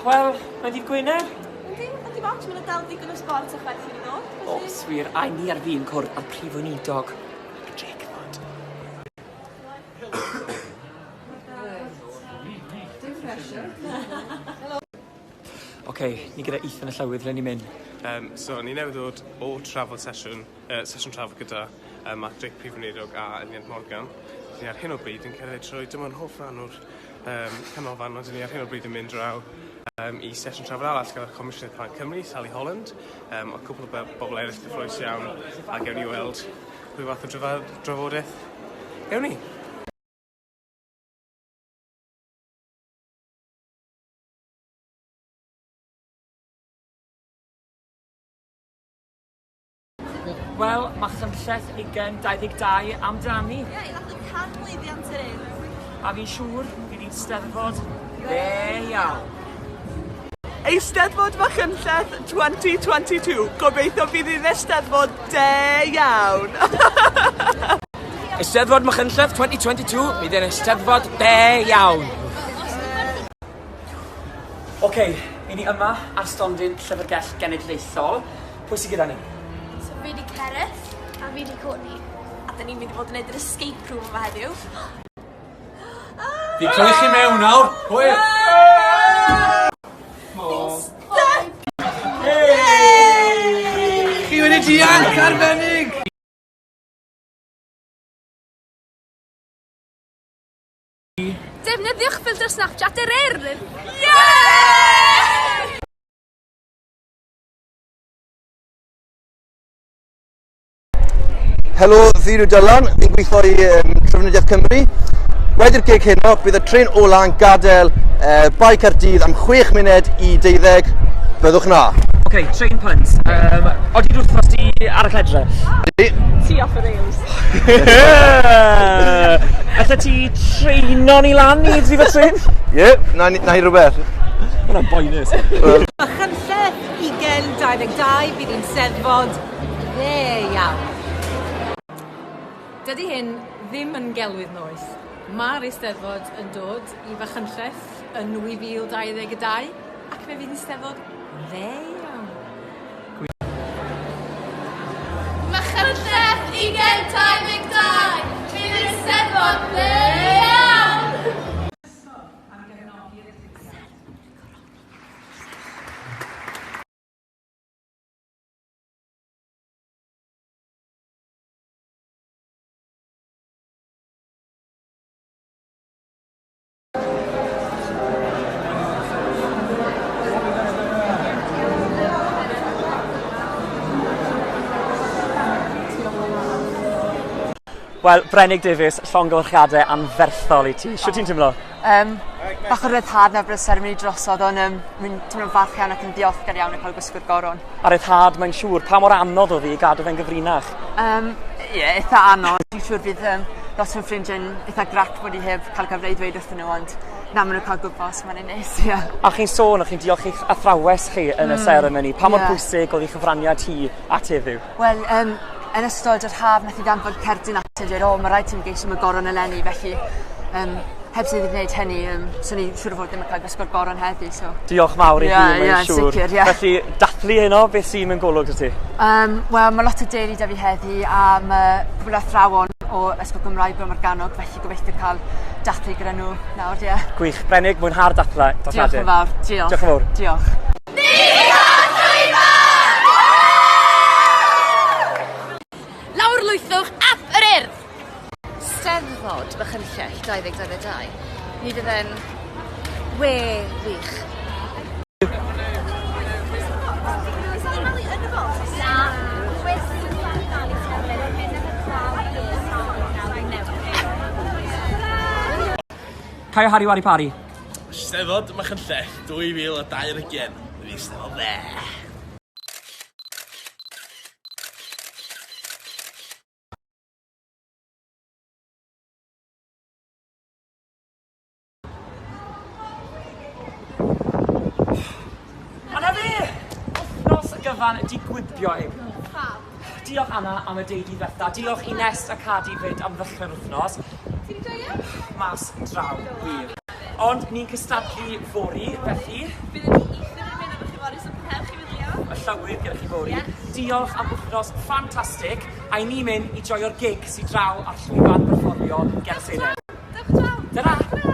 Wel, mae'n ddydd Gwener. Yndi, ond dim ots, ma' 'na dal digon o sbort a chwerthin i ddod, felly... Oes wir, a ni ar fin cwrdd â'r Prif Weinidog, Mark Drakeford. Dim pressure. Oce, ni gyda Ethan y Llywydd, le ni'n mynd? Um, so, ni newydd ddod o trafod sesiwn, uh, sesiwn trafod gyda um, Mark Drake, Prif Weinidog a Eluned Morgan. Ni ar hyn o bryd yn cerdded trwy, dim ond hoff ran o'r um, canolfan, ond ni ar hyn o bryd yn mynd draw um, i sesiwn trafod arall gyda'r Comisiynydd Plant Cymru, Sally Holland, um, a cwpl o bobl eraill cyffrous iawn, a gewn ni weld rhyw fath o drafodaeth gewn ni. Wel, mae Chynlleth 2022 amdani. Ie, i ddathlu canmlwyddiant yr Urdd. A fi'n siŵr fydd hi'n Steddfod dde iawn. Eisteddfod Machynlleth 2022. Gobeithio bydd hi'n Eisteddfod de iawn. Eisteddfod Machynlleth 2022, bydd hi'n Eisteddfod de iawn. Oce, i ni yma ar stondin Llyfrgell Genedlaethol. Pwy sy gyda ni? So fi 'di Cerys. A fi 'di Courtney. A 'dyn ni'n mynd i fod yn neud yr escape room yma heddiw. Fi'n cloi chi mewn nawr. Hwyl! Chi wedi dianc arbennig! Defnyddiwch ffiltr Snapchat yr Urdd! Helo, fi yw Dylan, fi'n gweithio i um, Trafnidiaeth Cymru. Wedi'r gig heno, bydd y tren ola yn gadael uh, Bae Caerdydd am 6 munud i 12. Byddwch na. Oce, okay, train puns. Um, odi dy wythnos di ar y cledre? Ydi. Ti off y rails. Alla ti treino ni lan i dri trên? Ie, yeah, na, na i rhywbeth. Hwna'n boenus. Machynlleth 2022 bydd hi'n Steddfod dde iawn. Dydy hyn ddim yn gelwydd noeth. Mae'r Eisteddfod yn dod i Fachynlleth yn 2022 ac fe fydd hi'n Steddfod dde iawn. Machynlleth 2022, bydd yr Eisteddfod dde iawn! Wel, Brenig Davies, llongyfarchiadau anferthol i ti. Shwt ti'n teimlo? Um, bach o ryddhad nawr bod y seremoni drosodd, ond um, mi'n teimlo'n falch iawn ac yn ddiolchgar iawn o cael gwisgo'r goron. A ryddhad, mae'n siŵr. Pa mor anodd oedd hi i gadw fe'n gyfrinach? Um, ie, yeah, eitha anodd. Dwi'n siŵr bydd um, lot o'n ffrindiau'n eitha grac bod i heb cael cyfle i ddweud wrthyn nhw, ond na, maen nhw'n cael gwybod, so mae'n neis, ie. Yeah. A chi'n sôn, o'ch chi'n diolch i'ch athrawes chi yn y seremoni. Pa mor bwysig oedd ei chyfraniad hi at heddiw? Wel, um, yn ystod yr haf nath i ddanfod cerdyn at i dweud, o, mae rhaid ti'n geisio am y goron eleni, felly um, heb sydd wedi gwneud hynny, um, swn i siŵr o fod ddim yn cael gwisgo'r goron heddi, so... Diolch mawr i hi, mae'n yeah, siŵr. Sicr, yeah. Felly, dathlu heno, beth sy'n mewn golwg 'da ti? Um, Wel, mae lot o deulu 'da fi heddi, a mae cwpl o athrawon o Ysgol Gymraeg Bro Morgannwg, felly gobeithio cael dathlu gyda nhw nawr, ie. Yeah. Gwych. Brenig, mwynha'r dathla, dathliadau. Diolch yn fawr, diolch. Diolch yn fawr. Diolch. Lawrlwythwch ap yr Urdd! Steddfod Machynlleth 2022. Mi fydd e'n we wych. Caio Harri Wari Pari. Steddfod Machynlleth 2020. Fydd hi'n Steddfod dde. A 'na fe! Wythnos gyfan 'di gwibio heibio. Pam? Diolch Anna am y deulu ddiwetha. Diolch i Nest a Cadi 'fyd am ddechrau'r wythnos. Ti 'di joio? Mas draw, wir. Ond ni'n cystadlu fory, felly... Bydd yn llywydd gyda chi fory. Yeah. Diolch am wythnos ffantastig, a i ni mynd i joio'r gig sydd draw ar llwyfan perfformio ger y Senedd. Dewch draw! Dyna!